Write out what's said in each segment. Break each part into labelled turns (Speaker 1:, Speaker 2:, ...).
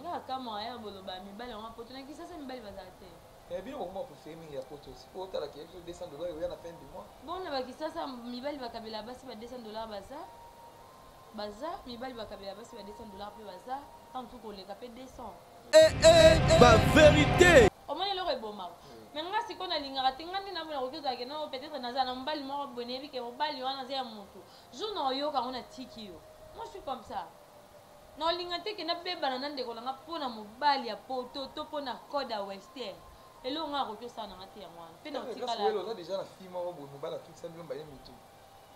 Speaker 1: Nga akamwa ya boloba mibali yango poto na Kisasa mibali bazala te.
Speaker 2: Mais bino bokoma préféré mingi ya poto sikoyo otala ke biso 200 dollars oya na fin du mois.
Speaker 1: Bon na bakisasa mibali bakabela basi ba 200 dollars baza baza mibali bakabela basi ba 200 dollars mpe baza ntango mosusu koleka mpe 200.
Speaker 3: Eh eh ba vérité.
Speaker 1: Omoni eloko ebomaka. Mais nga sikoyo nalingaka te nga nde namona koki ozalaka no peut-être naza na mobali moko boye nayebi ke mobali wana aza ya motu jour na oyoka yango natiki yo. Moi je suis comme ça. Na olinga te ke nabebana na ndeko na nga mpo na mobali ya poto to mpo na code ya western. Eloko nga akoki osala na nga te yango wana mpe na otikala.
Speaker 2: Oza déjà na fille moko boye mobali atutisa bino baye mitu.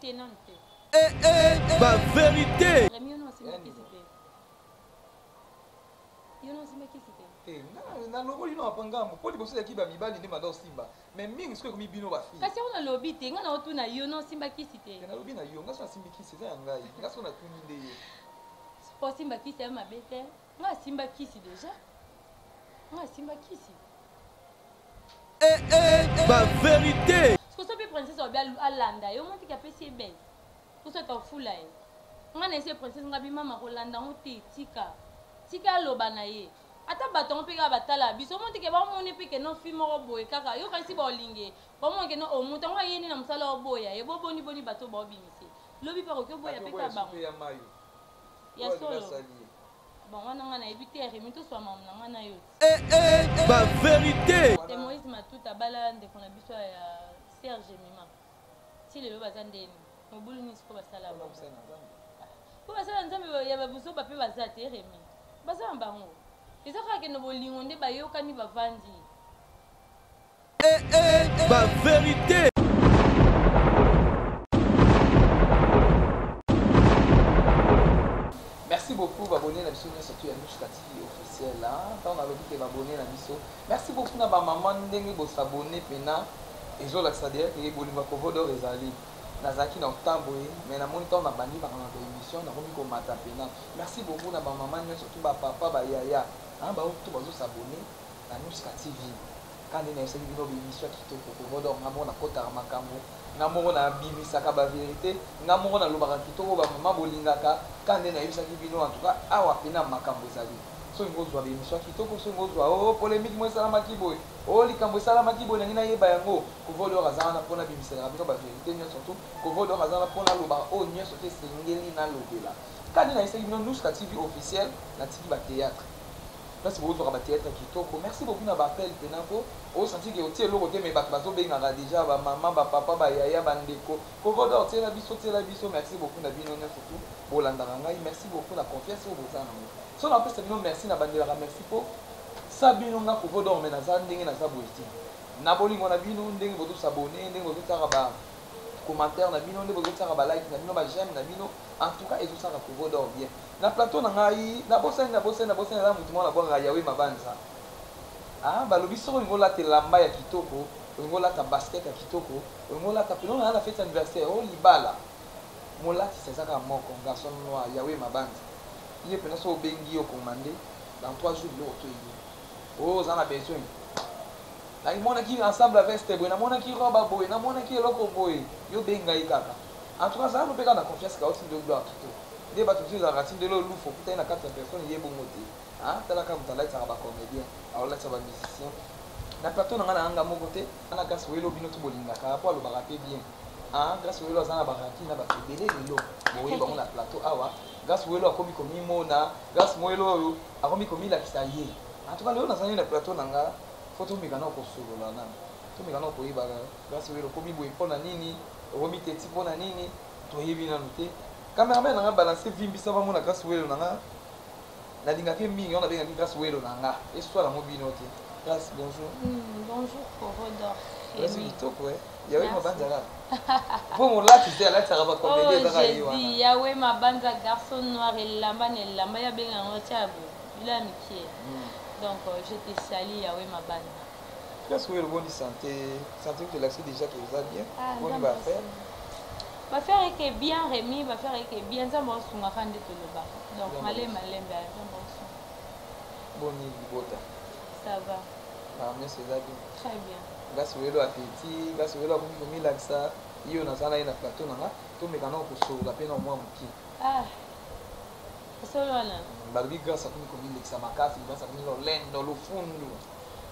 Speaker 1: Te nanu te.
Speaker 3: Eh eh ba vérité.
Speaker 1: Remi yo na osimba kisi te. Yo na osimba kisi te.
Speaker 2: Te nalongoli no apa ngambo mpo liboso ezalaki bamibali nde banda osimba mais mingi soki ekomi bino bafille.
Speaker 1: Kasi yango nalobi te nga na otuna yo na osimba kisi te.
Speaker 2: Te nalobi na yo nga so nasimbi kisi eza ya ngai nga so natuni nde yo.
Speaker 1: Po osimba kisi ya mabe te nga asimba kisi déjà nga asimba kisi.
Speaker 3: Eh eh ba vérité.
Speaker 1: Soki mpe princesse obi alanda yo motiki apesi ye bese poso tofula ye nga na ese princesse nga bi mama kolanda yango te tika tika aloba na ye ata bato yango mpe kaka batala biso omoni teke bamoni mpe ke no fi moko boye kaka yokanisi baolinge bamoni ke no omoto yango ayeni na mosala oboya ye boboniboni bato baobimise lobi mpe akoki oboya mpe kaka bango ya solo bon wana nga nayebi te Remi toswa mamu na nga na yo.
Speaker 3: Eh eh ba vérité.
Speaker 1: Te Moïse Matuta bala ndeko na biso ya Serge Mima ti lelo baza ndeni mobulu nini siko basala po basala nzambe ya babuzoba mpe baza te Remi baza na bango eza kaka kende bolingo nde bayokani bavandi.
Speaker 3: Eh eh ba vérité.
Speaker 2: Merci beaucoup babonne na biso nyonso tu ya Nouchka TV officiel ntango nalobi ke babonne na biso merci beaucoup na bamama ndenge bosabonne mpena ezolakisa deja ke bolingo ya Kovo d'Or ezali nazalaki na otan boye mais namoni ntango nabandi makambo ya baémission nakomi komata mpena merci beaucoup na bamama nyonso tu bapapa bayaya baoyo tu bazosabonne na Nouchka TV ka nde nayebisaki bino baémission ya kitoko Kovo d'Or nga moko nakotaka makambo nga moko nabimisaka bavérité nga moko nalobaka kitoko bamama bolingaka ka nde nayebisaki bino en tout cas awa mpena makambo ezali soki ngozwa baémission ya kitoko soki ngozwa o polémique mo esalamaki boye o likambo esalamaki boye nangi nayeba yango Kovo d'Or aza wana mpona abimiselaka bino bavérité nyonso tu Kovo d'Or aza wana mpona alobaka oyo nyonso te esengeli nalobela ka nde nayebisaki bino Nouchka TV officiel natiki bathéâtre place bozwaka bathéâtre ya kitoko merci beaucoup na baappel mpena ko osanti ke otie eloko te mais bato bazobengaka déjà bamama bapapa bayaya bandeko Kovo d'Or tiela biso tiela biso merci beaucoup na bino nyonso tu bolandaka ngai merci beaucoup na confiance oyo boza nango so napesa bino merci na bandelaka merci mpo sa bino nga Kovo d'Or mais naza ndenge naza boye te na bolingo na bino ndenge bozosabonner ndenge bozotiaka ba commentaire na bino nde bozotiaka balike na bino baj'aime na bino en tout cas ezosaka Kovo d'Or bien na plateau na ngai nabosani nabosani nabosani aza motu moko nabwakaka Yawe Mabanza. Ah, balobi soki olingi olata elamba ya kitoko olingi olata basket ya kitoko olingi olata peno na na fête anniversaire o libala molatisa eza kaka moko garçon noir Yawe Mabanza ye mpena so obengi ye okomande dans 3 jours biloko to eye oyo oza na besoin namonaki ensemble ya veste boye namonaki robe boye namonaki eloko boye yo benga ye kaka en tout cas zala no mpe kaka na confiance ka otindi yo gloire kitoko nde bato mosusu ezalaka tindeli oyo lufu okutani na kati ya personne ye bongo te talaka moto alatisaka bacomédien aolatisa bamusicien na plateau na ngai na yanga moko te na Grâce Welo bino to bolingaka po alobaka mpe bien Grâce Welo aza na baranki na bato ebele lelo boye bango na plateau awa Grâce Welo akomi komimona Grâce Welo oyo akomi komilakisa ye en tout cas lelo nazali na plateau na nga fo tomeka na kosolola nano tomeka na koyeba Grâce Welo okomi boye mpo na nini okomi teti mpo na nini toyebi nanu te cameraman na nga balance vimbisa bamona Grâce Welo na nga nalingaki mingi wana nabengaki Grâce Welo na nga eswala yango bino te Grâce bonjour.
Speaker 1: Bonjour Kovo d'Or.
Speaker 2: Grâce kitoko eh Yawe Mabanza kaka mpo molatisi alatisaka bacomédie ezaka ye wana
Speaker 1: Yawe Mabanza garçon noir elamba na elamba ya benga yango tia boye bila ya mikie donc je te salue Yawe Mabanza.
Speaker 2: Grâce Welo boni santé santé tolakisi déjà ke eza bien boni baaffaire.
Speaker 1: Baaffaire eke bien Remi baaffaire eke bien nzambe osungaka nde tolobaka donc malembe malembe nzambe osunga.
Speaker 2: Boni libota.
Speaker 1: Ça va.
Speaker 2: Makambo nyonso eza bien.
Speaker 1: Très bien.
Speaker 2: Grâce Welo apeti Grâce Welo akomi komilakisa yo naza na ye na plateau na nga tomeka na kosolola mpe na mwa moke.
Speaker 1: Ah. Solo wana.
Speaker 2: Balobi Grâce akomi komilekisa makasi, Grâce akomi lolendo, lofundu.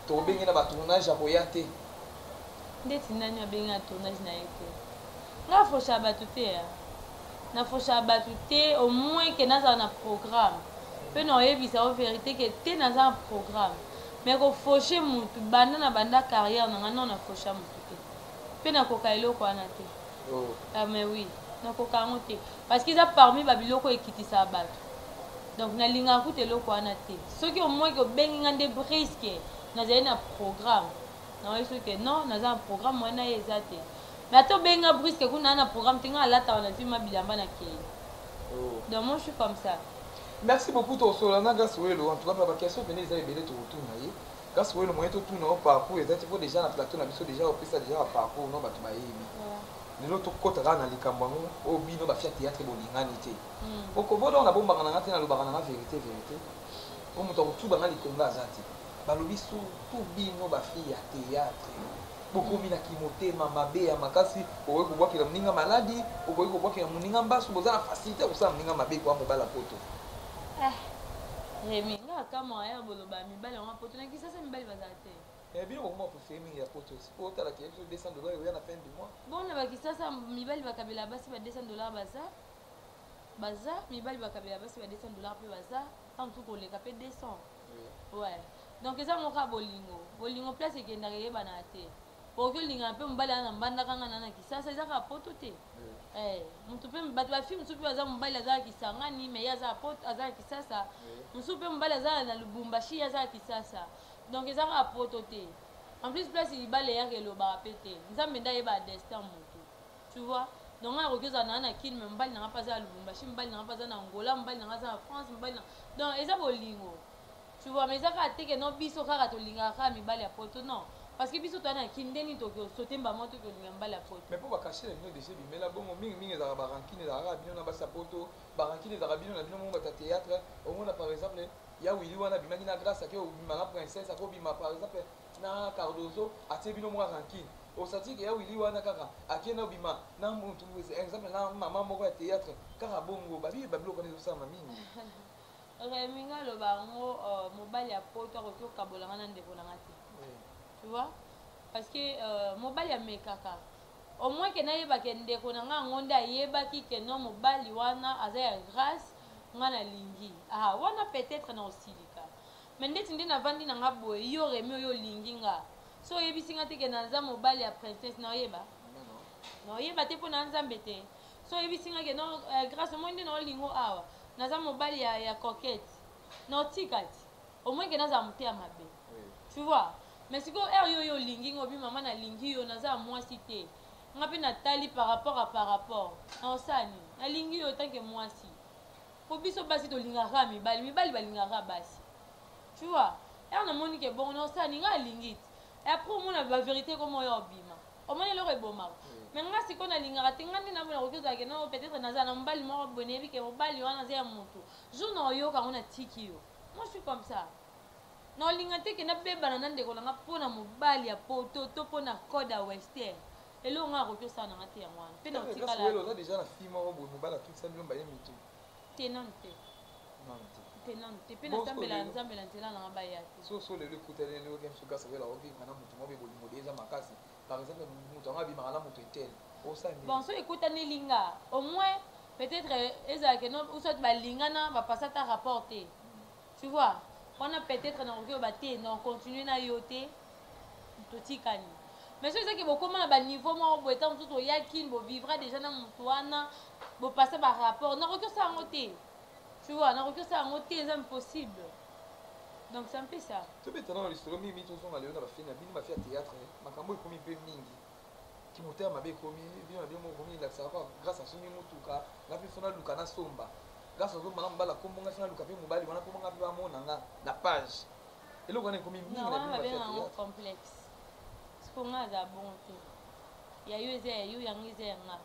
Speaker 2: Tobenge na ba tournage akoya te.
Speaker 1: Ndeti nani abengi na tournage na ye te? Nga fosha bato te ya. Na fosha bato te au moins que nazala na programme. Pe na oyebisa yo vérité que te naza na programme. Mais ko faucher mutu banda na banda carrière na nga non na faucha mutu te. Pe nakoka eloko wana te.
Speaker 2: Oh.
Speaker 1: Ah mais oui, nakoka yango te. Parce que eza parmi ba biloko ekitisaka bato. Donc nalingaka kutu eloko wana te. Soki au moins que obengi nga nde brisque nazali na programme. Naoyebi soki que non naza na programme wana ye eza te. Mais ata obengi nga brisque kuna na programme te, nga alataka nazwi ma bilamba na kei.
Speaker 2: Oh.
Speaker 1: Donc moi je suis comme ça.
Speaker 2: Merci beaucoup tosolola na Grâce Welo. En tout cas ba question pene eza ebele tokotuna ye. Grâce Welo moyen totuna yo parcours eza te po déjà na plateau na biso déjà opesa déjà ba parcours no bato bayebi. Lelo tokota kaka na likambo yango oyo bino ba fia théâtre bolingani te. Okovo donc nabombaka na nga te, nalobaka na nga vérité vérité. Po moto akotuba nga likonga aza te. Balobi surtout bino ba fille ya théâtre bokomi na kimotema mabe ya makasi, okoki kobwakela moninga maladi, okoki kobwakela moninga mbasu, boza na facilité ya kosala moninga mabe kwa mobala poto.
Speaker 1: Eh, Remy, nga akamwa ya boloba mibali yango poto na Kisasa mibali bazala te.
Speaker 2: Eh, bino bokoma préféré mingi ya poto po otala ke biso 200 $ oya na fin du mois.
Speaker 1: Bon, na bakisasa mibali bakabela basi ba 200 $ baza. Baza mibali bakabela basi ba 200 $ pe baza, tant mosusu koleka pe 200.
Speaker 2: Oui.
Speaker 1: Ouais. Donc eza moko ya bolingo. Bolingo place ekendaka eyebana te. Okoki olingana mpe mobali aza na mbandaka nga na na Kisasa eza kaka poto te.
Speaker 2: Oui.
Speaker 1: Eh, motu mpe bato ba fille mosusu mpe baza mobali aza na Kisangani mais ye aza poto, aza na Kisasa.
Speaker 2: Oui.
Speaker 1: Mosusu mpe mobali aza na Lubumbashi ye aza na Kisasa. Donc eza kaka poto te. En plus place libala eyaka elobaka pe te. Nzambe nde ayebaka destin motu. Tu vois? Donc nga nakoki ozala na na Kin mais mobali na nga mpe aza na Lubumbashi, mobali na nga mpe aza na Angola, mobali na nga aza na France, mobali na donc eza bolingo. Tu vois, mais eza kaka te ke non biso kaka tolingaka kaka mibali ya poto non. Parce que biso toza na Kin nde nini tokoki osote mbama tokoki kolinga mibali ya poto.
Speaker 2: Mais po ba cacher na bino déjà bimela bongo mingi mingi ezalaka ba rancune ezalaka kaka bino na basi ya poto, ba rancune ezalaka bino na bino moko bato ya théâtre. Omona par exemple ya Willy wana abimaki na Grâce ake obima na Princesse, ake obima par exemple na Cardozo, atie bino mwa rancune. Osati ke ya Willy wana kaka ake na obima na mutu exemple na mama moko ya théâtre kaka bongo babi babiloko wana ezosalama mingi.
Speaker 1: Remy nga aloba yango mobali ya poto akoki kokabola nga na ndeko na nga te.
Speaker 2: Oui.
Speaker 1: Tu vois? Parce que mobali amekaka. Au moins ke nayeba ke ndeko na nga yango nde ayebaki ke non mobali wana aza ya Grâce nga nalingi. Ah wana peut-être na osilika. Mais ndeti nde navandi na nga boye yo Remy oyo olingi nga. So oyebisi nga te ke naza mobali ya princesse na oyeba? Na oyeba te mpo na Nzambe te. So oyebisi nga ke non Grâce omoni nde na olingo awa. Naza mobali ya coquette. Na otika ti. Au moins ke naza motema mabe.
Speaker 2: Oui.
Speaker 1: Tu vois? Mais sikoyo heure yo yo olingi nga obi mama nalingi yo naza mwasi te. Nga pe natali par rapport à par rapport. Na osala nini? Nalingi yo tant que mwasi. Po biso basi tolingaka kaka mibali, mibali balingaka kaka basi. Tu vois? Heure namoni ke bongo na osala nini? Nga nalingi ti. Et après omona ba vérité comme oyo obima. Omoni eloko ebomaka. Mais nga sikoyo nalingaka te, nga nde namona koki ozala ke non peut-être naza na mobali moko boye nayebi ke mobali wana aza ya motu. Jour na oyoka yango natiki yo. Moi je suis comme ça. Na olinga te ke nabebana na ndeko na nga mpo na mobali ya poto to mpo na code ya western. Eloko nga akoki osala na nga te yango wana. Mpe na
Speaker 2: Grâce
Speaker 1: otikala
Speaker 2: Welo, oza déjà na fille moko boye mobali atutisa bino baye mitu.
Speaker 1: Te nanu te.
Speaker 2: Nanu te.
Speaker 1: Te nanu te. Mpe
Speaker 2: Bon,
Speaker 1: nasambela
Speaker 2: sikoyo lelo.
Speaker 1: Nzambe na nzela na nga baya te.
Speaker 2: So, so lelo ekutani lelo oyoki mosusu Grâce Welo akovivre na motu moko boye bolingo de eza makasi. Par exemple motu yango abimaka na moto etel. Osala nini?
Speaker 1: Bon, so ekutaneli nga au moins peut-être ezalaka non ou soit balingana bapasa ta rapport te. Tu vois? Wana peut-être nakoki oba te, non continuer na yo te. Totikani. Mais so ezaki bokoma na ba niveau moko boye ntango mosusu oyaki bovivra déjà na motu wana bopasa ba rapport nakoki osala yango te. Tu vois, nakoki osala yango te, eza impossible. Donc c'est un peu ça.
Speaker 2: Tobeta nano lisolo mingi tozonga lelo na bafilme na bino bafilme ya théâtre makambo ekomi mpe mingi kimotema mabe ekomi bino na bino moko komi elakisaka kaka Grâce asombi motuka nga mpe fo naluka nasomba Grâce azomba na mobali akombo nga fo naluka mpe mobali wana mpo nga mpe bamona nga na page eloko wana ekomi mingi
Speaker 1: Non,
Speaker 2: na
Speaker 1: wana
Speaker 2: bino bafilme ya
Speaker 1: babenga yango
Speaker 2: théâtre.
Speaker 1: complexe. Siko nga aza bon te. Ya yo eza ya yo, yango eza ya nga.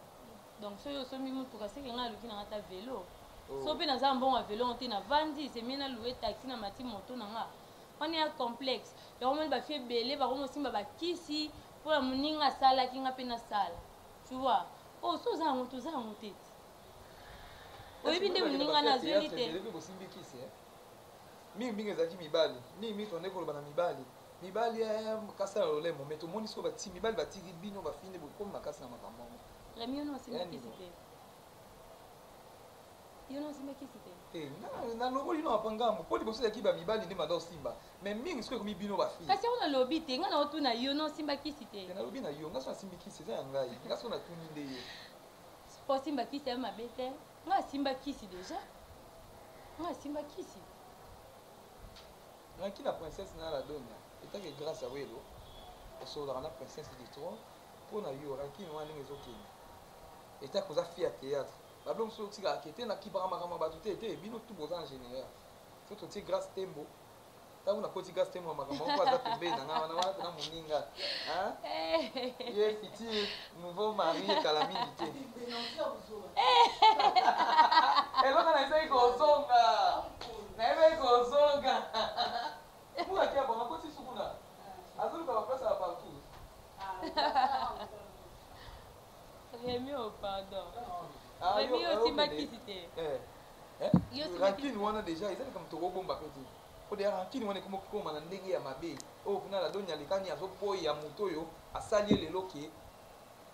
Speaker 1: Donc soki osombi motuka seke nga aluki na nga ta vélo.
Speaker 2: Oh.
Speaker 1: So mpe naza mbongo ya vélo te navandi c'est mieux na louer taxi na mati moto na nga. Wana ya complexe. Yango moni bafille ebele bakomi osimba bakisi mpo na moninga asalaki nga mpe nasala. Tu vois? Oh, so oza yango te, oza yango te. Oyebi nde moninga na azweli te.
Speaker 2: Ebele bosimbi kisi eh? Mingi mingi ezalaki mibali. Mingi mingi tondeki koloba na mibali. Mibali eh, kasa ya lolemo, mais tomoni sikoyo bati mibali batiki bino bafini bokomi makasi na makambo yango.
Speaker 1: Remi, yo na osimbi
Speaker 2: Ya
Speaker 1: kisi
Speaker 2: niveau.
Speaker 1: te. Yo na osimbi kisi te.
Speaker 2: Te, nalongoli no apa ngambo mpo liboso ezalaki bamibali nde banda osimba, mais mingi sikoyo ekomi bino bafille.
Speaker 1: Kasi yango nalobi te, ngai naotuna yo na osimba kisi te.
Speaker 2: Te, nalobi na yo, nga so nasimbi kisi eza ya ngai, nga so natuni nde yo.
Speaker 1: Po osimba kisi ya mabe te, ngai asimba kisi déjà. Ngai asimba kisi.
Speaker 2: Naki na princesse na la donia etake grâce ya welo osololaka na princesse du trône mpo na yo rankine wana ndenge ezokende etake oza fille ya théâtre babilo mosusu otikaka ke te nakipaka makambo ya bato te te bino tu boza en général so totie grâce tembo ntango nakoti grâce tembo ya makambo moko aza pembeni na ngai wana wana mpena moninga ye futur nouveau mari ekala mingi te eloko nayebaki kozonga nayebaki kozonga mukaki ya bongo akoti sukuna azoluka baplace ya partout.
Speaker 1: Remi, oh pardon.
Speaker 2: Ah,
Speaker 1: Remi,
Speaker 2: yo-
Speaker 1: osimba
Speaker 2: okende.
Speaker 1: kisi te.
Speaker 2: Eh. Eh?
Speaker 1: Yo osimba
Speaker 2: Rancune wana déjà eza likambo tokobomba mpe te po deya rancune wana ekoma kokoma na ndenge ya mabe oyo kuna ladoni alekani azopoya moto oyo asali ye lelo ke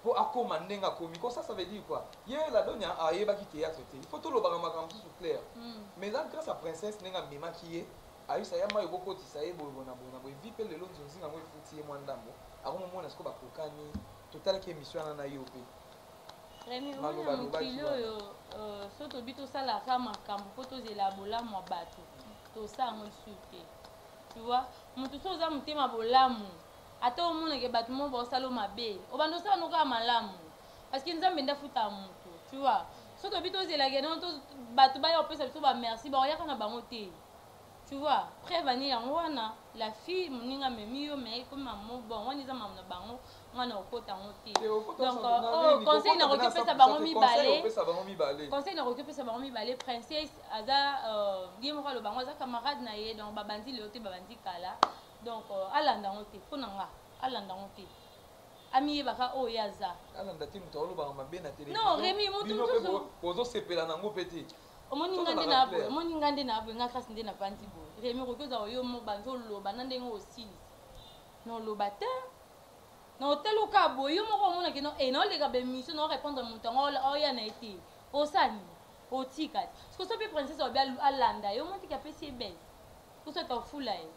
Speaker 2: mpo akoma ndenge akomi ko ça veut dire quoi? Ye ladoni ayebaki théâtre te, il faut tolobaka makambo mosusu clair. Mais eza grâce à princesse ndenge amemaki ye, ayebisa ya mai okokotisa ye boye bona boye na boye vi mpe lelo nzonzinga yango efuti ye mwa ndambo, akomomona sikoyo bakokani. Totalaki émission wana na yo mpe.
Speaker 1: Remi,
Speaker 2: Maloba
Speaker 1: omona mokili
Speaker 2: alobaki wana.
Speaker 1: oyo, so tobi tosalaka makambo mpo tozela bolamu ya bato, tosala yango lisusu te. Tu vois, motu so oza motema bolamu, ata omonake bato moko baosala yo mabe, obanda osala no kaka malamu parce que Nzambe nde afutaka motu. Tu vois, so tobi tozelaka no bato baya kopesa biso bamerci, bakoyaka na bango te. Tu vois, preuve ani yango wana la fille moninga amemi yo, mais ekomi mamo bon wana eza mamu na bango, nga na okota yango te.
Speaker 2: Te, okota
Speaker 1: Donc,
Speaker 2: na
Speaker 1: oh,
Speaker 2: nini,
Speaker 1: conseil
Speaker 2: kokota
Speaker 1: nakoki
Speaker 2: na
Speaker 1: opesa
Speaker 2: 100%
Speaker 1: bango
Speaker 2: te,
Speaker 1: mibale.
Speaker 2: conseil opesa bango mibale.
Speaker 1: Conseil nakoki opesa bango mibale, princesse aza ye moko aloba yango, aza camarade na ye, donc babandi lelo te, babandi kala. Donc alanda yango te, mpo na nga alanda yango te, amiyebaka oyo ye aza.
Speaker 2: Alanda te, moto alobaka mabe na télévision.
Speaker 1: Non, Remy, moto
Speaker 2: Bino mpe
Speaker 1: mosusu-
Speaker 2: bozosepela nango mpe te.
Speaker 1: Omoni nga nde
Speaker 2: Tozalaka
Speaker 1: na boye,
Speaker 2: clair.
Speaker 1: omoni nga nde na boye, nga kasi nde navandi boye. Remi, okoki ozala yo mo banzi oloba na ndenge osilisa na oloba te na otali oka boye, yo moko omonake no e naoleka baémission na orépondre moto yango oya na ye te, osani otika te. Siko so mpe princesse obi alanda ye, omoni teke apesi ye bese osota ofula ye.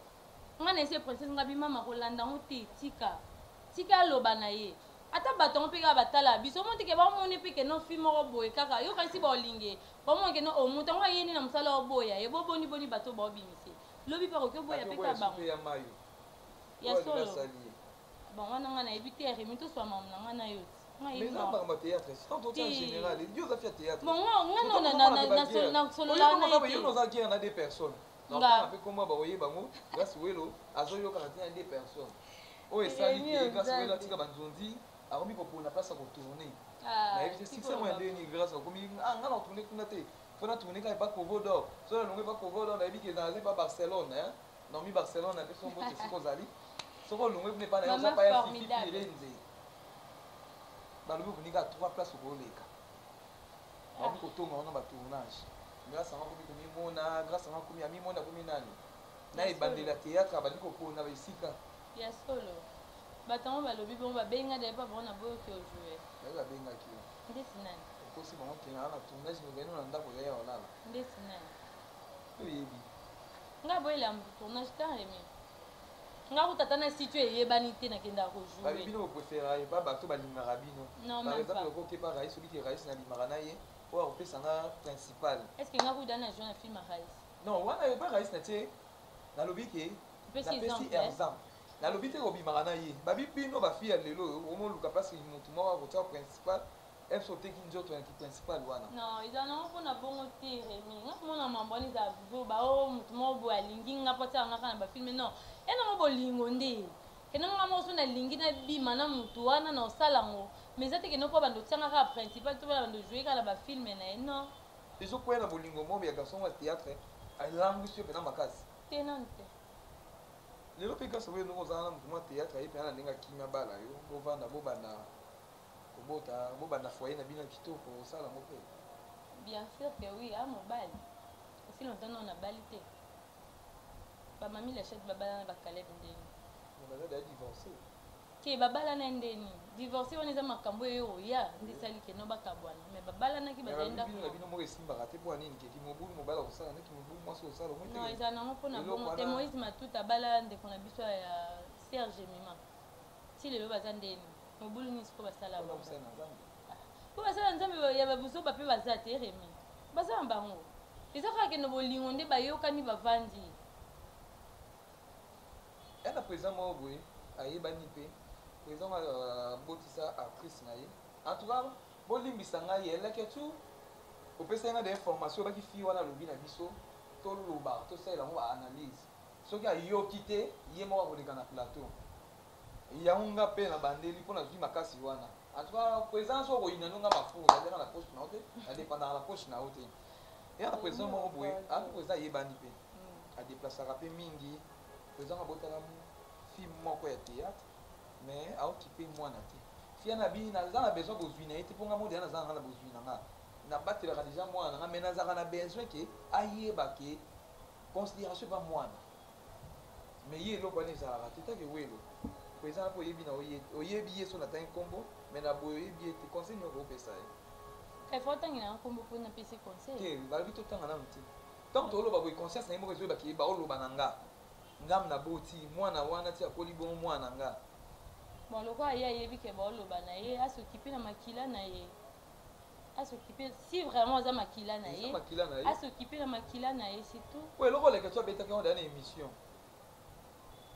Speaker 1: Nga na ese princesse nga bimama kolanda yango te, tika tika aloba na ye, ata bato yango mpe kaka batala biso, omoni teke bamoni mpe ke no fi moko boye kaka yokanisi baolinge, bamoni ke no o moto yango ayeni na mosala oboya ye, boboni boni bato baobimise lobi mpe akoki oboya mpe
Speaker 2: Ati
Speaker 1: kaka bango
Speaker 2: oboya ya mayo
Speaker 1: ya
Speaker 2: oyo alingi
Speaker 1: solo.
Speaker 2: asali ye.
Speaker 1: Bon, wana nga nayebi te, Remi, toswa mamu na nga na yo ti nga
Speaker 2: Mais
Speaker 1: yebi
Speaker 2: eza
Speaker 1: na
Speaker 2: makambo ya théâtre tant totia en
Speaker 1: Te.
Speaker 2: général, yo oza fi ya théâtre.
Speaker 1: Bon, nga no nasolola na ye
Speaker 2: yo
Speaker 1: te.
Speaker 2: noza guerre na deux personnes.
Speaker 1: Nga.
Speaker 2: Nga mpe komba bakoyeba yango, grâce welo azoyokana te na deux personnes oyo esali
Speaker 1: Remi,
Speaker 2: te. Grâce welo
Speaker 1: Nzambe.
Speaker 2: atika banzonzi, akomi kopona place ya kotourne.
Speaker 1: Ah,
Speaker 2: Nayebi te
Speaker 1: tika
Speaker 2: succès mo ya
Speaker 1: oloba.
Speaker 2: ndeni grâce akomi ah, nga na kotourne kuna te, fo na tourne kaka epa Kovo d'Or. So nalongo epa Kovo d'Or, nayebi ke ezala epa Barcelone, hein? Naomi Barcelone ape so mbote esika ozali, soki olongwe kuna epa na yo oza
Speaker 1: Maman
Speaker 2: pa ya Fifi
Speaker 1: formidable.
Speaker 2: Firenze, balobi okonika trois place okoleka, bakomi kotonga wana batournage. Grâce yango akomi komimona, grâce yango akomi amimona, akomi nani na
Speaker 1: Ya
Speaker 2: ebandeli ya théâtre, abandi kopona baesika.
Speaker 1: Ya solo, bato yango balobi bongo, babenga daye pa bango na boyoki ojoue.
Speaker 2: Baye babengaki yo.
Speaker 1: Ndeti nani?
Speaker 2: Okosi bango kena na tournage, mozali no na ndako ozali ya kolala.
Speaker 1: Ndeti nani?
Speaker 2: Oyebi.
Speaker 1: Nga boyela motu tournage te, Remi, nga kutata na situ eyebani te, nakendaka
Speaker 2: Babi
Speaker 1: kojoue.
Speaker 2: bino bopréféra epa bato balingaka bino.
Speaker 1: Non,
Speaker 2: par
Speaker 1: même
Speaker 2: exemple
Speaker 1: pas.
Speaker 2: okoki epa Rais, soki ke Rais nabimaka na ye oyo akopesa nga principal.
Speaker 1: Est ce que nga kuda na joue na film ya Rais?
Speaker 2: Non, wana epa Rais na tie, nalobi ke
Speaker 1: Opesi
Speaker 2: napesi
Speaker 1: exemple, eh?
Speaker 2: exemple, nalobi te kobimaka na ye. Babi bino bafille ya lelo oyo omoluka place motu moko akotia principal fc, oteki nzoto na ki principal wana.
Speaker 1: Non, eza nango mpona bongo te, Remi. Nga komona mambo wana eza zoba o motu moko boye alingi nga mpo atiaka nga kaka na bafilme. Non, e nango bolingo nde kende nga moko so nalingi nabima na motu wana na osala yango, mais eza te kende mpo bando otianga kaka principal to bana bando joue kaka na bafilme na ye, non.
Speaker 2: Ezokwea na bolingo moko ya garçon ya théâtre alangwisi yo mpena makasi.
Speaker 1: Te, nanu te.
Speaker 2: Lelo mpe grâce oyo ndenge ozala na motu mwa théâtre aye mpena na ndenge akimi abala yo, bovanda, bobanda kobota, bobanda foyer na bino ya kitoko, osala yango mpe.
Speaker 1: Bien sûr que oui, a mobali. Aussi longtemps non nabali te. Ba mami la chatte babala na ba Caleb ndeni.
Speaker 2: Mais baza deja divorcé.
Speaker 1: Te babalana ndeni. Divorcé wana eza makambo oyo oya nde esali ke no bakabwana. Mais babalanaki bazali ndako.
Speaker 2: Bino na bino moko esimbaka te mpo nini ke kimobulu mobali akosala nde kimobulu mwasi osala omoi te.
Speaker 1: Non, eza nango mpo na bongo te. Moïse Matuta abala ndeko na biso ya Serge Mima. Ti lelo baza ndeni. Mobulu nini sikoyo basala
Speaker 2: bongo?
Speaker 1: Po basala Nzambe ya ba buzoba pe baza te Remy. Baza na bango. Eza kaka kende bolingo nde bayokani bavandi.
Speaker 2: Ya na president moko boye ayebani pe president abotisa actrice na ye en tout cas bolimbisa ngai ye leke tu opesaki ngai de information obaki fille wana alobi na biso toloba tosalela yango ba analyse soki ayoki te ye moko akoleka na plateau Yango nga pe na bandeli po nazui makasi wana. En tout cas president soki okoyina no nga mafu naliaka na poche na yo te, na dependaka na poche na yo te. Eya na president moko boye, a president ayebani pe. A deplasaka pe mingi. President abotaka fille moko ya théâtre mais a occuper mwana te. Fille na bi naza na besoin bozui na ye te po nga moko deja naza na nga na bozui na nga. Nabatelaka deja mwana na nga mais nazalaka na besoin ke ayeba ke considération epa mwana. Mais ye eloko wana ezalaka te take welo president wana pe oyebi na oye oyebi ye so na tangi kombo mais na boye oyebi ye te conseil nini oko pesa ye.
Speaker 1: Il faut otangela nga kombo po napesi conseil.
Speaker 2: Te balobi totanga nanu te tango toloba boye conscience na ye moko ezoyeba ke baoloba na nga ngam na boti mwana wana ti akoli bongo mwana na nga.
Speaker 1: Bon lokola ye ayebi ke baoloba na ye a s'occuper na makila na ye. A s'occuper si vraiment aza makila na ye a s'occuper na makila na ye c'est tout.
Speaker 2: Po eloko leketshou abetaki yango deja na emission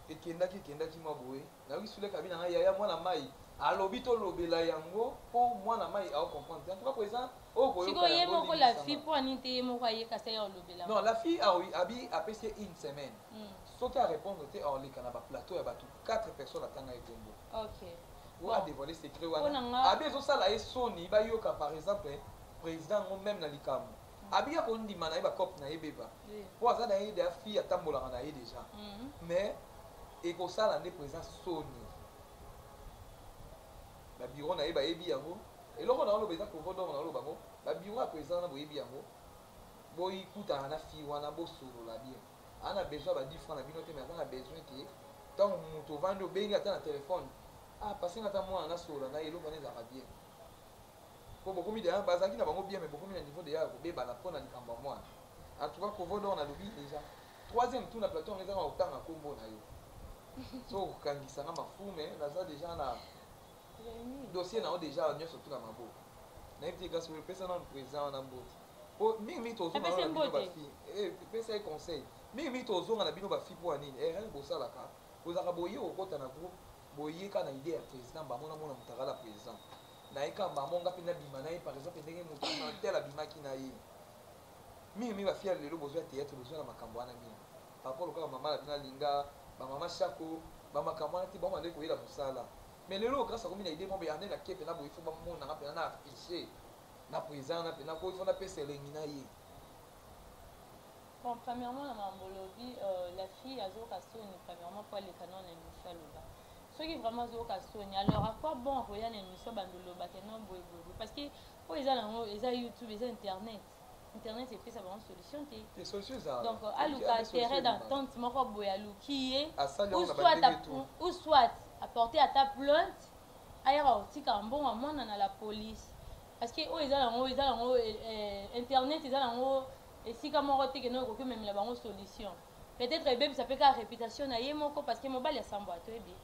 Speaker 2: ekendaki ekendaki mwa boye nayoki sule kabi na ngai yaya mwana mayi alobi tolobela yango po mwana mayi ao comprendre te en tout cas president oyo koyoka
Speaker 1: sikoyo ye moko la fille po anini te ye moko aye kasi aya olobela
Speaker 2: non la fille abi apesi ye une semaine soki a répondre te aoleka na ba plateau ya bato 4 personnes atanga ye kombo
Speaker 1: okay
Speaker 2: po a devoiler secret wana abi ezosala ye soni bayoka par exemple président yango meme na likambo abi ya kondima na ye bacope na ye beba po aza na ye deja fille atambolaka na ye deja mais ekosala nde président soni babiro na ye bayebi yango eloko na oloba eza kovo dor na oloba yango babiro ya président wana boyebi yango boyikutana na fille wana bosolola bien aza na besoin ya ba 10 francs na bino te mais aza na besoin ke ntango moto ovandi obengi ata na telefone ah passe nga ata mwana nasolola na ye eloko wana ezalaka bien po bokomi deja bazalaki na bango bien mais bokomi na niveau deja ya kobebana mpo na likambo ya mwana. En tout cas kovo d'or nalobi deja troisième tour na plateau yango ezaka kotanga nkombo na yo so okokangisa nga mafu mais naza deja na dossier na yo deja nyonso tu na maboko nayebi te kasi opesa nanu président wana mbote po mingi mingi tozonga na bino ba fille eh, pesa ye conseil mingi mingi tozonga na bino ba fille mpo ya nini erreur bosalaka bozalaka boye kokota na groupe boye kaka na idée ya président bango namona moto akala président naye kaka bango nga mpe nabima na ye par exemple ndenge moto tel abimaki na ye. Mingi mingi ba fille ya lelo bozwa theatre bozwa na makambo wana mingi par rapport lokola mama na bino alinga ba mama shako ba makambo wana te bango bandaki koyela mosala mais lelo grâce akomi na idée moko boye ande na ke pena boye faut bamona nga pena na affiche na président na pena ko il faut napesa elengi na ye.
Speaker 1: Bon, premièrement, na makambo olobi, la fille azoyoka soni premièrement po aleka nao na emission aloba. Soki vraiment azoyoka soni, alors à quoi bon akoya na emission abanda oloba ke non boye boye boye parce que oyo eza nango eza YouTube, eza internet. Internet epesa bango solution te.
Speaker 2: Te solution ezalaka.
Speaker 1: Donc aluka terrain d'entente moko boye aluki ye
Speaker 2: Asali
Speaker 1: ou
Speaker 2: yango na
Speaker 1: soit
Speaker 2: bandenge tout.
Speaker 1: ou soit apporter ata plainte ayaka kotika mbongo ya mwana na la police parce que oyo eza nango eza nango internet eza nango esika moko te kende okoki omemela bango solution peut-être ebebisa pe kaka réputation na ye moko parce que mobali asambwa toyebi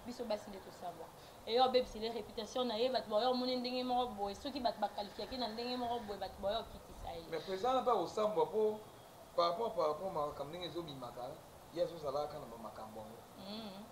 Speaker 1: biso basi nde tosambwa eyo abebisele réputation na ye bato baoya omoni ndenge moko boye soki bato bakalifiaki na ndenge moko boye bato baoya okitisa ye.
Speaker 2: Mais président wana mpe akosambwa mpo par rapport makambo ndenge ezobimaka ye azozalaka kaka na bamakambo yango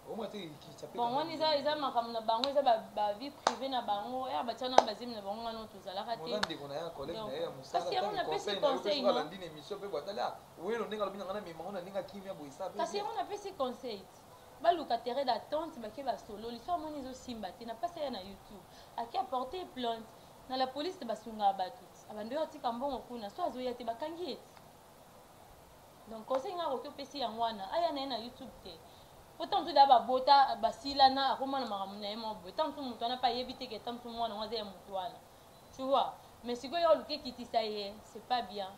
Speaker 2: omona te ekitisa mpe
Speaker 1: Bon, wana eza makambo na bango, eza ba vie privée na bango, ya batia na bazemi na bango ngano tozalaka te.
Speaker 2: Moza ndeko na ye, collègue na ye ya mosala,
Speaker 1: kasi yango napesi
Speaker 2: conseil na yo mpe
Speaker 1: conseil,
Speaker 2: soki
Speaker 1: non?
Speaker 2: alandi na émission mpe boye atali, ah, welo ndenge alobi na ngai namema ngo na ndenge ya kimia boye esa mpe
Speaker 1: Kasi
Speaker 2: bien.
Speaker 1: yango napesi conseil ti baluka terrain d'attente bake basololi so amoni ezosimba te na pasi aya na YouTube ake apporter plainte na la police te basungaka bato ti abandi oyo atika mbongo kuna so azoya te bakangi ye ti. Donc conseil nga akoki opesi yango wana aya na ye na YouTube te po ntango mosusu da babota basilana akoma na makambo na ye moko boye ntango mosusu moto wana mpe ayebi te ke ntango mosusu mwana yango aza ya moto wana tu vois. Mais sikoyo oluka ekitisa ye, c'est pas bien.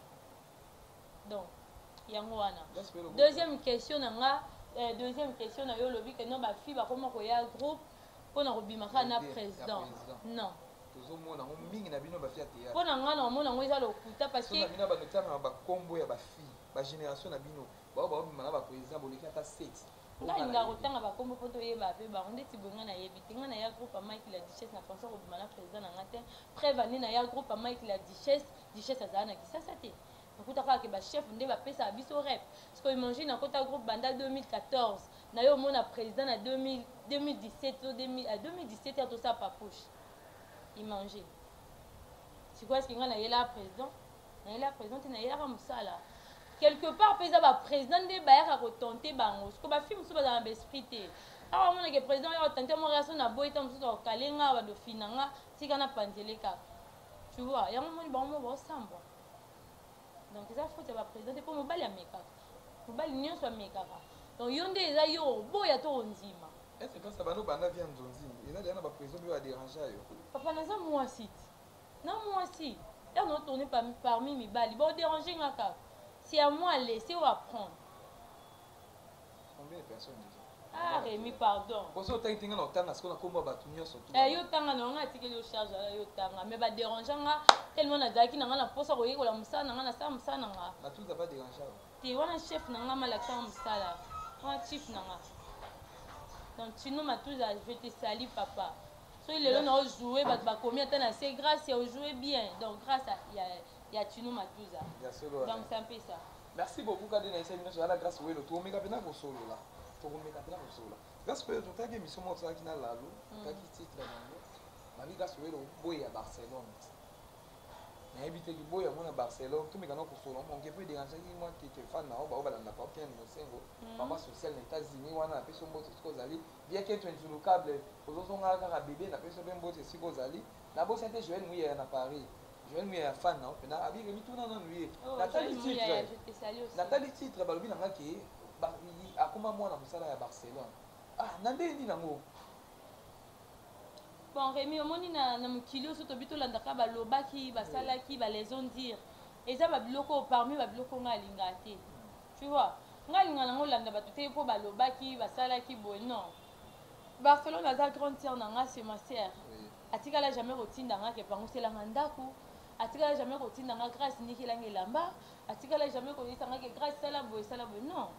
Speaker 1: Donc yango wana. Deuxième question na nga, deuxième question na yo, olobi ke non, bafille bakoma koya groupe mpona kobima kaka na président. Non,
Speaker 2: tozomona yango mingi na bino bafille ya théâtre.
Speaker 1: Mpo na nga na omona yango eza lokuta, parce que
Speaker 2: na bino banotangaka bakombo ya bafille, bagénération na bino bao baobima na baprésident, boleki ata 7.
Speaker 1: Nga alingaka kotanga bakombo mpo toyeba mpe bango. Ndeti boye, nga nayebi te. Nga naya groupe ya Mike la Duchesse na pensa kobima na président na nga te. Preuve ane, naya groupe ya Mike la Duchesse, Duchesse azala na Kisasa te. Nakuta kaka ke bachef nde bapesaka biso rep. Parce que imagine, nakota groupe banda 2014, na yo omona président na 2017 to 2017 ya tosala papouche. Imagine sikoyo, eske ngai nayelaka président? Nayelaka président te, nayelaka mosala. Quelque part mpe eza baprésident nde bayaka kotenter bango. Siko bafille mosusu bazala na baesprit te. Awa omonake président oya kotenter mo relation na boyi, ta mosusu akokale nga, badofina nga, tika na panzele kaka, tu vois. Yango moni bango mo baosambwa. Donc eza faute ya baprésident te, mpo mobali amekaka, mobali nyonso amekaka. Donc yo nde eza yo oboya to ondima.
Speaker 2: Est-ce que bano banda via nzonzi eza deya na baprésident mpe badérange yo?
Speaker 1: Papa, naza mwasi ti na mwasi ya na tourne parmi mibali, baodérange nga kaka. C'est à moi à laisser ou à prendre.
Speaker 2: Combien de personnes déjà?
Speaker 1: Ah Rémi, pardon.
Speaker 2: Poso otangi te, nga na otanga sikoyo na kombo ya bato nyonso.
Speaker 1: Eh, yo tanga na nga, atikeli yo charge ala yo tanga. Mais badérange nga tellement nazalaki na nga na mposa koyekola mosala na nga, nasala mosala na nga.
Speaker 2: Matuza badérange awa?
Speaker 1: Te, wana chef na nga malakisaka mosala wana, chief na nga. Donc Tino Matuza, je te salue papa. Soki lelo na ojoue, bato bakomi ata na se grâce ya ojoue bien. Donc grâce ya Tino Matuza.
Speaker 2: Ya solo.
Speaker 1: Donc c'est un peu ça.
Speaker 2: Merci beaucoup. Kade na esali nyonso ala Grâce Welo, tokomeka mpena kosolola, tokomeka mpena kosolola. Grâce Welo, totaki émission moko tosalaki na Lalo, totaki titre nango babi Grâce Welo boye ya Barcelone. Nayebi te boye yango na Barcelone. Tomeka na kosolola monke mpo edérangeaki mwa keke fan na o bao balandaka okende mosengo mama social na États-Unis wana. Napesi yo mbote esika ozali. Bien ke twenzulukable ozozongaka kaka bebe, napesi yo mpe mbote esika ozali. Nabosani te Joel Muyaya na Paris. Joel Muyaya fan na mpena abike mituna nanu ye. Natali titre, natali titre, balobi na nga ke akoma mwana mosala ya Barcelone. Ah, na ndenge nini yango?
Speaker 1: Bon Rémi, omoni na mokili oyo so tobi tolandaka balobaki, basalaki, balaison dire, eza babiloko oyo parmi babiloko ngai alingaka te, tu vois. Ngai alingaka nango olanda bato te mpo balobaki, basalaki boye. Non, Barcelone aza grande sœur na nga, c'est ma sœur. Atikala jamais kotinda nga ke panguselanga ndako, atikala jamais kotinda nga Grâce nikelanga elamba, atikala jamais koyesa nga ke Grâce sala boye, sala boye. Non,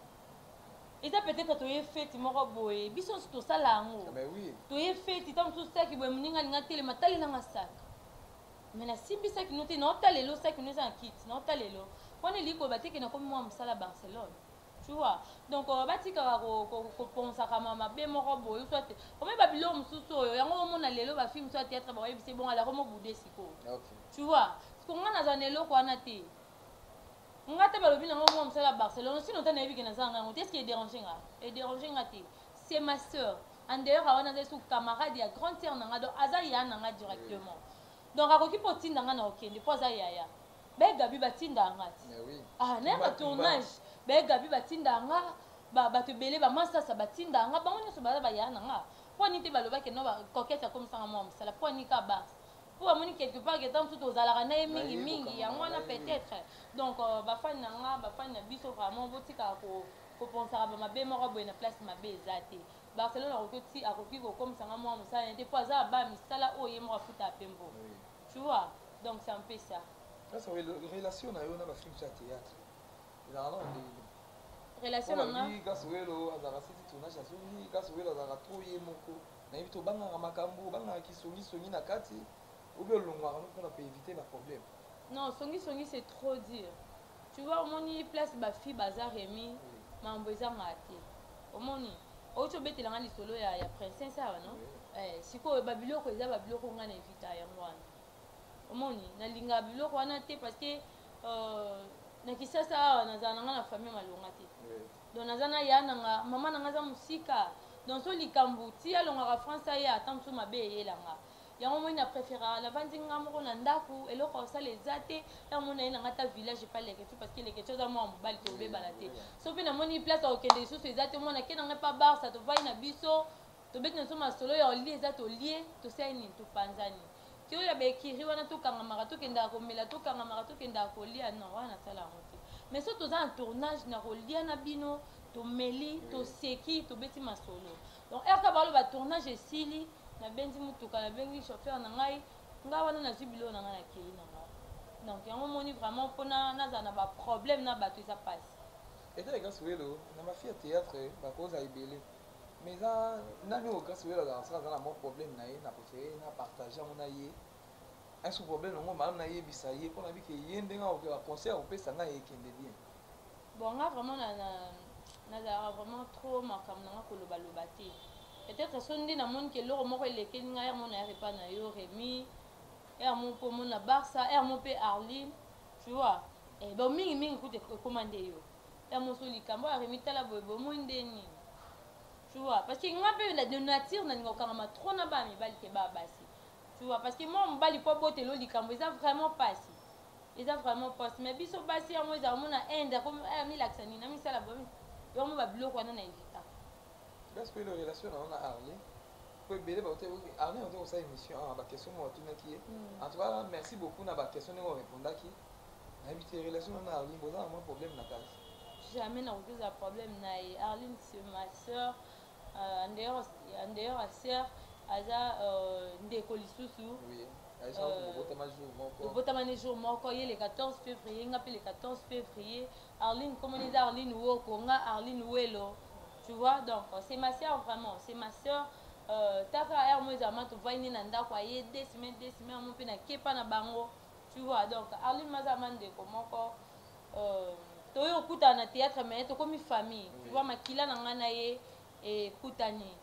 Speaker 1: eza peut-être toye feti moko boye, biso nyonso tosala yango. Toye feti, ntango mosusu saki boye, moninga alinga telema, talelanga saki, mais nasimbi saki no te, naotala elo saki no eza na kiti, naotala elo wana elingi koyeba te ke nakomi mwa mosala Barcelone, tu vois. Donc batikaka koponsaka mabe moko boye, soit omoi babiloko mosusu oyo yango omona lelo bafilme mosusu ya théâtre bakoyebisa ebongo alako mobude sikoyo, tu vois. Siko nga nazala na eloko wana te. Nga te balobi nango mwa mosala ya Barcelone, sinon te nayebi ke naza nga yango te. Est ce que edérange nga? Edérange nga te, c'est ma sœur. En dehors awana aza esu camarade ya grande sœur na nga, donc aza ya na nga directement. Donc akoki mpo otinda nga na okende mpo aza yaya. Bayegabi batinda nga ti ah, nayaka tournage, bayegabi batinda nga, bato ebele bamasasa batinda nga, bango nyonso baza baya na nga. Mpo ani te balobaki no Coquette akomisanga mwa mosala? Mpo ani ka Barce? Mpo bamoni quelque part ke ntango mosusu tozalaka na ye mingi mingi, yango wana peut-être. Donc bafani na nga, bafani na biso, vraiment botikaka koponsaka bamabe moko boye na place mabe eza te. Barcelone akoki, akoki kokomisanga mwa mosala na ye te, mpo aza ba misala oyo ye moko afutaka mpe mbo, tu vois. Donc c'est un peu ça.
Speaker 2: Sasa relation na yo na bafilme ya théâtre ezalaka na ndenge?
Speaker 1: Relation na nga?
Speaker 2: Grâce Welo azalaka seti tournage, azongi. Grâce Welo azalaka trop ye moko. Nayebi te, obangaka makambo, obangaka kisongisongi na kati, obi olongwaka no mpona koéviter baproblème?
Speaker 1: Non, songisongi c'est trop dire, tu vois. Omoni place bafille baza, Remi, mambo ezangaka te. Omoni outi obetelanga lisolo ya princesse awa, no? Eh, sikoyo babiloko eza babiloko ngai na évita yango wana. Omoni nalingaka biloko wana te, parce que na Kisasa awa nazala na ngai na famille malonga te. Donc naza na ya nanga, mama na nga aza mosika. Donc so likambo ti alongaka France, aya ata mosusu mabe eyelanga yango. Moi na préféraka navandi nga moko na ndako, eloko osala eza te. Ntango moni naye nanga ata village epa Leketu, parce que Leketu aza mwa mobali, tobebana te. So mpe namoni place akokende lisusu eza te, mwana ke nanga epa Barsa, tovandi na biso, tobeti na biso masolo ya olie, eza tolie, tosali nini, topanzani. Ke oyo ya ba ecurie wana tokangamaka tokendaka komela tokangamaka tokendaka kolia non wana nasala yango te. Mais soki toza na tournage nakolia na bino tomeli toseki tobeti masolo. Donc heure kaka baloba tournage esili nabendi mutuka nabengi chauffeur na ngai ngai wana nazwi biloko na ngai nakei na ngai. Donc yango omoni vraiment mpo nazala na ba problème na bato eza pasi.
Speaker 2: Etali Grace Welo na ba fille ya theatre bakozala ebele. Mais eza nani oyo Grace Welo azalaka soki aza na mwa problème na ye na prefere na partage yango na ye un sous problème yango malamu nayebisa ye mpo nayebi ke ye ndenge akoki ba conseil akopesa ngai ekende bien.
Speaker 1: Bon nga vraiment na na nazalaka vraiment trop makambo na nga koloba loba te peut-être so nde namoni ke eloko moko elekeli ngai yango nayaka epai na yo Remy heure moko mpe omona Barça heure moko mpe Arline tu vois eh, bon mingi mingi kutu ekoma nde yo ya moso likambo ya Remy tala boye boye omoni nde nini tu vois parce que nga mpe de nature nalinga kokangama trop na bana mibali ke bana basi tu vois parce que mwa mobali mpo abotela yo likambo eza vraiment pasi eza vraiment pasi mais biso basi yango ezala omona inde amilakisa nini amisala boye yango babiloko wana na evitaka.
Speaker 2: Parce que relation na yo na Arlene po ebele ba Arlene ote kosala émission awa ba question moko batunaki ye en tout cas merci beaucoup na ba question ndenge orépondaki. Nayebi te relation na Arline boza na mwa problème na kati.
Speaker 1: Jamais nakoki kozala problème na ye. Arline c'est ma sœur en dehors en dehors ya sœur aza ndeko lisusu.
Speaker 2: Oui. Bobotama jour moko.
Speaker 1: Tobotama ne jour moko ye le 14 février nga pe le 14 février. Arline komoni eza Arline Woko nga Arline Welo. Tu vois donc c'est ma sœur vraiment, c'est ma sœur. Taka heure mo ezala ma tovandi na ndako aye deux semaines deux semaines mo pe na kepa na bango. Tu vois donc Arline maza ma ndeko moko toyo okutana na théâtre mais tokomi famille. Tu vois makila na nga na ye ekutani.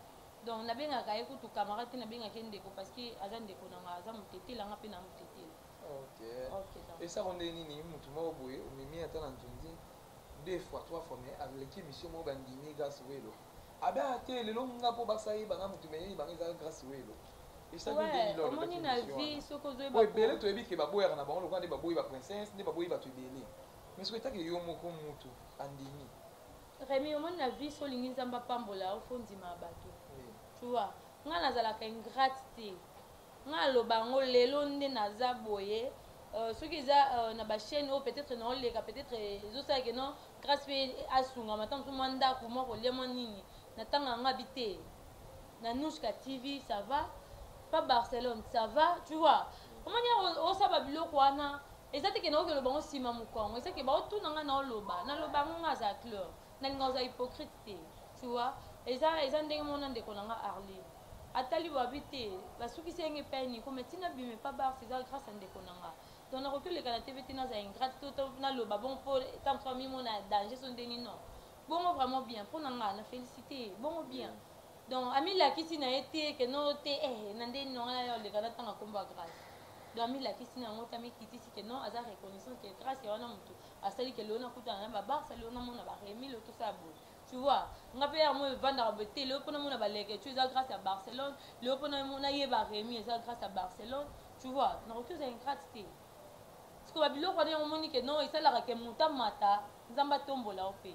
Speaker 1: Donc nabengaka ye kutu camarade te nabengaka ye ndeko parce que aza ndeko na nga aza motetela nga pe na motetela.
Speaker 2: OK.
Speaker 1: OK donc.
Speaker 2: Esako nde nini mutu moko boye omemi ata na nzunzi deux fois trois fois mais aleki émission moko bandimi Grâce Welo. Abe te lelo nga po basayeba nga mutu mais yeba nga eza Grâce Welo.
Speaker 1: Ouais, omoni na vie soki ozoyeba
Speaker 2: po ebele toyebi ke baboyaka na bango lokola nde baboyi ba princesse nde baboyi bato ebele mais soki etake yo moko mutu andimi.
Speaker 1: Remy omoni na vie so olingi Nzambe apambola yo fo ndima bato. Tu vois nga nazalaka ingrate te nga aloba yango lelo nde naza boye soki eza na ba chaîne oyo peut-être naoleka peut-être ezosala ke non Grâce pe asungama ntango mosusu mwa ndako mwa kolia mwa nini na ntango yanga bi te. Na Nouchka TV ça va pas Barcelone ça va tu vois omoni osaba biloko wana eza te ke naoki loba ngo sima mokongo eza ke baotuna nga naoloba naloba yango nga aza clair nalinga kozala hypocrite te tu vois eza eza ndenge mona ndeko na nga Arline atali babi te basukisi yenge epai niko mais tina bime pa Barça eza grâce ya ndeko na nga donc nakoki oleka na TV te nazala ingrate to naloba bongo mpo ntango mosusu amimona danger so ndeni non bongo vraiment bien mpo na nga na félicité bongo bien. Donc amilakisi na ye te ke no te eh na nde nonga na yo leka na tanga kombo ya Grâce. Donc amilakisi na yango te amikitisi ke non aza reconnaissant ke Grâce ya wana mutu asali ke lelo nakutana na ba Barça lelo namona ba Remy lelo tosala boye. Tu vois nga pe yango evandaka boye te lelo mpo namona ba Leke tu eza grâce ya Barcelone lelo mpo nayeba Remy eza grâce ya Barcelone tu vois nakoki ozala ingrate te. Parce que ba biloko wana yango omoni ke non esalaka ke moto amata Nzambe atombola yo pe.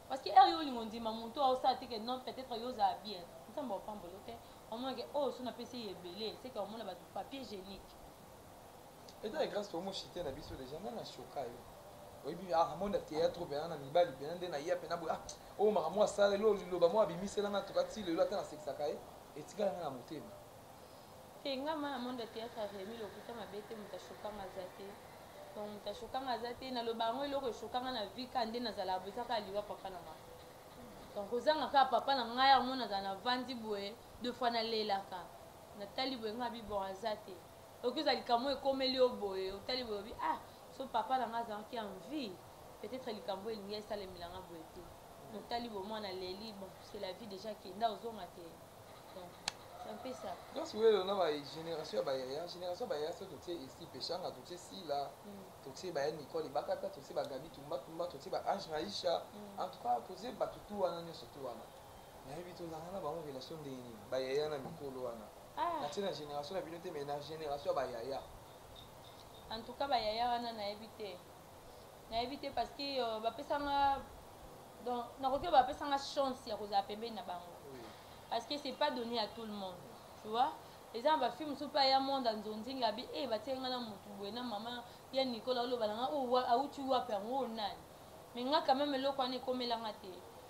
Speaker 1: Parce que heure yo olingo ndima moto aosala te ke non peut-être yo ozala bien Nzambe apambola yo te omona ke oyo so napesi ye ebele c'est que omona bato papier hygiénique.
Speaker 2: Eta ya Grâce tomo chite na biso déjà nga na choka yo oyebi ah monde ya théâtre pena na mibali pena nde na ya pena boye ah oyo makambo asala lelo liloba moko abimisela nga toka ti lelo ata nasekisaka ye etikala nga na motema.
Speaker 1: Te nga ma na monde ya théâtre ya Remy lokuta mabe te moto ashokanga aza te donc moto ashokanga aza te naloba yango eloko eshokanga na vie ka nde nazalaka boye eza kaka liwa papa na nga donc kozanga kaka papa na ngai yango nazala na vandi boye deux fois nalelaka natali boye nga bi bon aza te okoki ozala likambo ekomeli yo boye otali boye obi ah so papa na nga azalaki en vie peut-être likambo elingi esalemela nga boye te notali boye mwana leli bon c'est la vie déjà kenda ozonga te donc c'est un peu ça.
Speaker 2: Grâce Welo na ba génération ya ba yaya génération ya ba yaya so totie esi peshanga totie sila totie ba ya Nicole Bakata totie ba Gabi Tumba Tumba totie ba Ange Maisha en tout cas totie bato tu wana nyonso tu wana nayebi tozalaka na bango relation ndenge nini ba yaya na mikolo wana natie na génération na bino te mais na génération ya ba yaya.
Speaker 1: En tout cas ba yaya wana nayebi te nayebi te parce que bapesanga donc nakoki bapesanga chance ya kozala pembeni na bango. Parce que c'est pas donné à tout le monde, tu vois. Eza na bafilme mosusu mpe aya monde anzonzinga abi e batiaki nga na motu boye na mama ya Nicole aloba na nga oyo awuti wapi yango oyo nani. Mais nga quand même eloko wana ekomelanga te.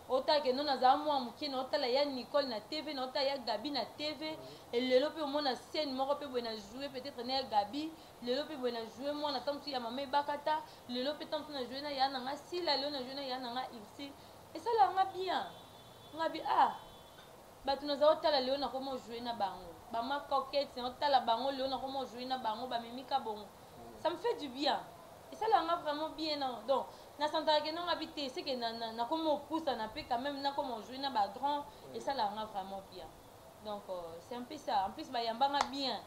Speaker 1: Otala ke no nazala mwa moke na otala ya Nicole na TV, na otala ya Gabi na TV, et lelo mpe omona scène moko mpe boye na jouer peut-être na ya Gabi, lelo mpe boye na jouer mwana ntango mosusu ya mama Ebakata, lelo mpe ntango mosusu na jouer na ya na nga Sila, lelo na jouer na ya na nga Ursule. Esalaka nga bien. Nga bi ah bato nazala otala lelo nakoma ojouer na bango, bama Coquette na otala bango lelo nakoma ojouer na bango, bamimika bongo. Ça me fait du bien. Esalaka nga vraiment bien non. Donc nasantaka ke nonga bi te, c'est que nakoma opusana mpe quand même nakoma ojouer na ba grand, esalaka nga vraiment bien. Donc c'est un peu ça. En plus bayambanga bien.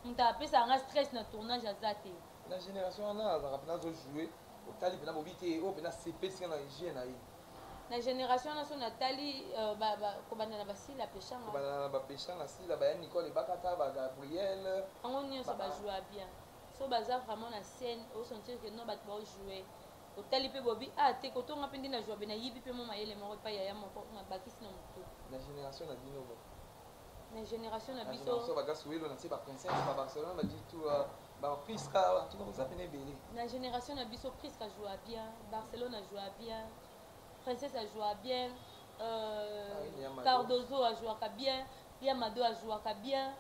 Speaker 1: Moto apesaka nga stress na tournage aza te.
Speaker 2: Na génération wana azalaka mpena azojouer, otali mpena bobi te oyo mpena sepesi nga na hygiène na ye.
Speaker 1: Na génération wana so natali kobanda na basila peshanga.
Speaker 2: Kobanda na bapeshanga Sila, baya Nicole Ebakata, ba Gabriel.
Speaker 1: Bango nyonso bajoua bien. So baza vraiment na scène, osentir que non bato baojouer. Otali mpe bobi ah te kotonga mpe nde na joua be nayibi mpe mwa mayele moko epai yaya moko na bakisi na motu.
Speaker 2: Na génération na bino bo.
Speaker 1: Na génération na
Speaker 2: Na
Speaker 1: biso.
Speaker 2: génération ba Gasuelo na tie ba princesse ba Barcelone ba du tout ba Prisca en tout cas boza pene ebele.
Speaker 1: Na génération na biso Prisca joua bien, Barcelone a joua bien, Princesse a joua bien, Cardozo a jouaka bien, Yamado a jouaka bien.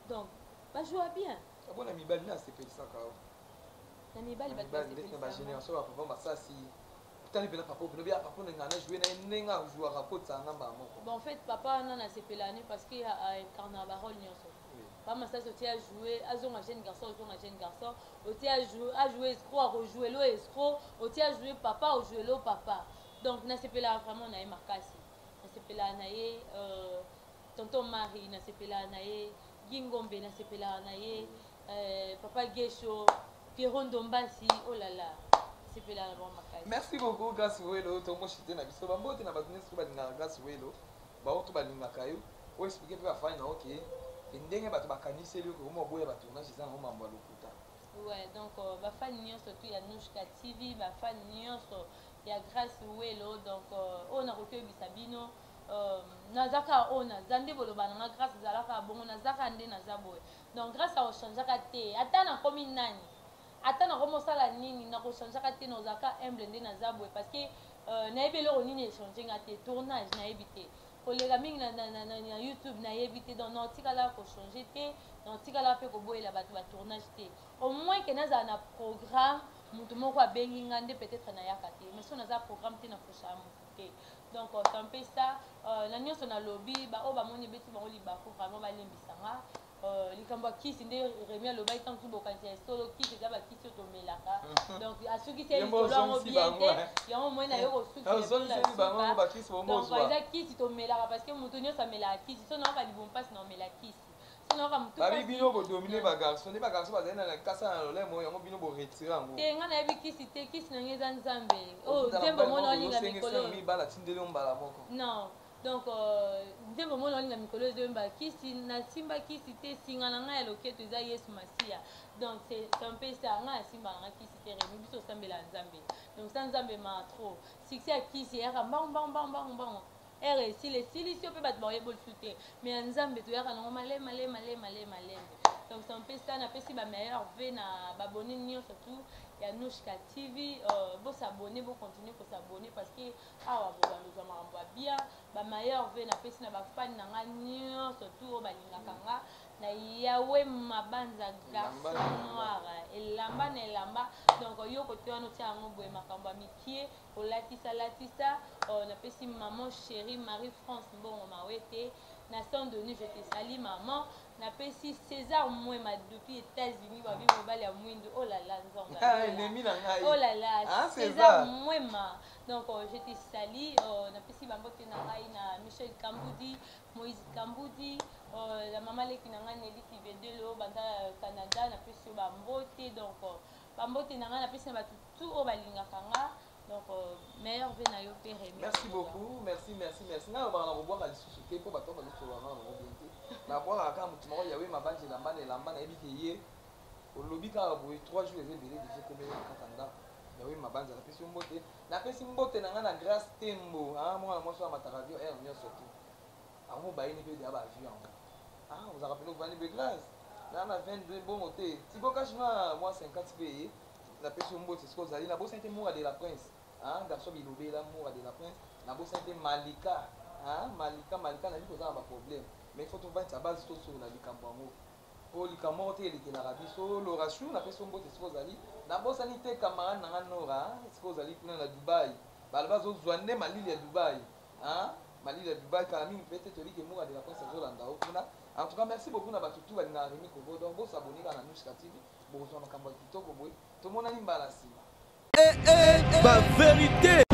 Speaker 1: Donc ba joua bien.
Speaker 2: Abona mibali na sepelisaka.
Speaker 1: Na mibali
Speaker 2: ba na ba génération ba papa masasi. Otali pena papa pena bia papa na ngana jouer na ndenge a jouaka kotsa nga mbala moko.
Speaker 1: Bon en fait papa wana na sepela ne parce que a incarna ba rôle nyonso. Papa masasi otia jouer azonga jeune garçon, azonga jeune garçon, otia jouer a jouer escroc, a rejouer lo escroc, otia jouer papa, o jouer lo papa. Donc na sepela vraiment na ye makasi. Na sepela na ye tonton Marie na sepela na ye Gingombe na sepela na ye papa Gesho, Pierrot Ndombasi, oh là là. Sepela na bango makasi.
Speaker 2: Merci beaucoup Grâce Welo, tomoshite na biso bambote na bato nyonso balingaka Grâce Welo, baoto balingaka yo. O expliquer mpe bafani na oke ndenge bato bakaniseli yo kokoma oboya ba tournage eza nango mambo ya lokuta.
Speaker 1: Ouais, donc bafani nyonso tu ya Nouchka TV, bafani nyonso ya Grâce Welo, donc oyo nakoki oyebisa bino nazaka oyo naza nde boloba na nga Grâce ezalaka bongo, nazaka nde naza boye. Donc Grâce akochangeaka te, ata nakomi nani, ata nakomi osala nini, nakochangeaka te, nazalaka humble nde naza boye parce que nayebi eloko nini echange nga te, tournage nayebi te, koleka mingi na YouTube nayebi te, donc naotikala kochange te, naotikala mpe koboyela bato ba tournage te. Au moins ke nazala na programme, moto moko abengi nga nde peut-être nayaka te, mais so naza programme te nafusha moto te. Donc c'est un peu ça. Na nyonso nalobi, ba oyo bamoni ebeti bango libaku vraiment balembisa nga. Likambo ya kisi nde Remy alobaki ntango mosusu bokanisi ya solo kisi eza bakisi oyo tomelaka. Donc asukisi ye
Speaker 2: Yembo
Speaker 1: likolo yango
Speaker 2: ozongisi
Speaker 1: bien
Speaker 2: bango,
Speaker 1: te,
Speaker 2: hein.
Speaker 1: yango moi na yo kosukisa
Speaker 2: Ozongisi
Speaker 1: mpona
Speaker 2: bango,
Speaker 1: suka.
Speaker 2: bakisi bongo
Speaker 1: Donc,
Speaker 2: ozwa.
Speaker 1: eza kisi tomelaka parce que moto nyonso amelaka kisi. So nayoka libumu mpasi na omela kisi. So nayoka motu
Speaker 2: Babi
Speaker 1: mpasi.
Speaker 2: bino bodomine ba garçon, nde ba garçon bazali na kasa na lolemo yango bino boretire yango.
Speaker 1: Te, nga nayebi kisi te, kisi na ngai eza Nzambe. Oh,
Speaker 2: Okutana
Speaker 1: nzembo
Speaker 2: mobali
Speaker 1: mona
Speaker 2: moko,
Speaker 1: olinga
Speaker 2: osengisi
Speaker 1: mikolo.
Speaker 2: yango mibala, atindeli yo mbala moko.
Speaker 1: Non. Donc nzembo mona olinga mikolo ezoyemba kisi, nasimba kisi te, singa na ngai ya loketo eza Yesu Masiya. Donc c'est un peu ça, ngai nasimba na ngai kisi te, Remy biso osambela Nzambe. Donc ça Nzambe ma trop. Succès ya kisi eyaka mbangu mbangu mbangu mbangu mbangu. Ere esili, esilisi yo mpe bato bakoyeba lisusu te. Mais ya Nzambe toyaka nango maleme maleme maleme maleme maleme. Donc c'est un peu ça, napesi ba meilleur vœux na ba abonné nyonso tout ya Nouchka TV. Bo s'abonner, bo continuer ko s'abonner parce que awa bo bandozwa makambo ya bien. Ba meilleur vœux napesi na ba fan na nga nyonso tout oyo balingaka nga na Yahweh Mabanza garçon noir, elamba na elamba. Donc yo kote wana otia yango boye makambo ya mikie, kolatisa latisa. Napesi maman chérie Marie-France Mbongo Mawete na Saint-Denis, je te salue maman. Napesi César Mwema depuis États-Unis, babi mobali ya mwindu. Oh là là, Nzambe.
Speaker 2: Ah, ennemi na ngai.
Speaker 1: Oh là là,
Speaker 2: Ah,
Speaker 1: César
Speaker 2: César.
Speaker 1: Mwema. Donc je te salue. Napesi bambote na ngai na Michel Kambudi, Moïse Kambudi, la maman leki na ngai Nelly Kivedelo banda Canada, napesi yo bambote. Donc bambote na ngai napesi na bato tout oyo balingaka nga. Donc meilleur vœu na yo pe Remy.
Speaker 2: Merci beaucoup, merci, merci, merci. Nga bana kobwaka lisusu te po bato bazosolola nga na bango bien te. Nabwakaka kaka motu moko Yahweh Mabanza elamba na elamba, nayebi ke ye olobi kaka boye 3 jours eza ebele deja ekomeli na kati ya ndako. Yahweh Mabanza, napesi yo mbote. Napesi mbote na nga na Grâce Tembo, ah, mwana mwasi oyo amataka avion air nyonso te. Yango bayini mpe deya ba avion yango. Ah, ozalaka mpena ovandi mpe classe naa na 22 bongo te tiko cash na mwa 50 mpe ye napesi yo mbote sikoyo ozali. Nabosani te Moura de la Prince, ah, garçon bilobela Moura de la Prince. Nabosani te Malika, ah, Malika, Malika, nayebi koza na baproblème, mais il faut tovandisa base, tosolola likambo yango po likambo moko te elekelaka biso. Lorachou, napesi yo mbote sikoyo ozali. Nabosani te camarade na nga Nora, sikoyo ozali kuna na Dubai, baloba azozwa nde malili ya Dubai, hein? Malili ya Dubai kala mingi mpe te. Toyebi ke Moura de la Prince azolanda yo kuna. En tout cas, merci beaucoup na bato tu balingaka Remi Kovo. Donc bosabone kaka na Nuska TV, bokozwa makambo ya kitoko boye. Tomonani mbala nsima.
Speaker 3: Eh, eh, ba vérité.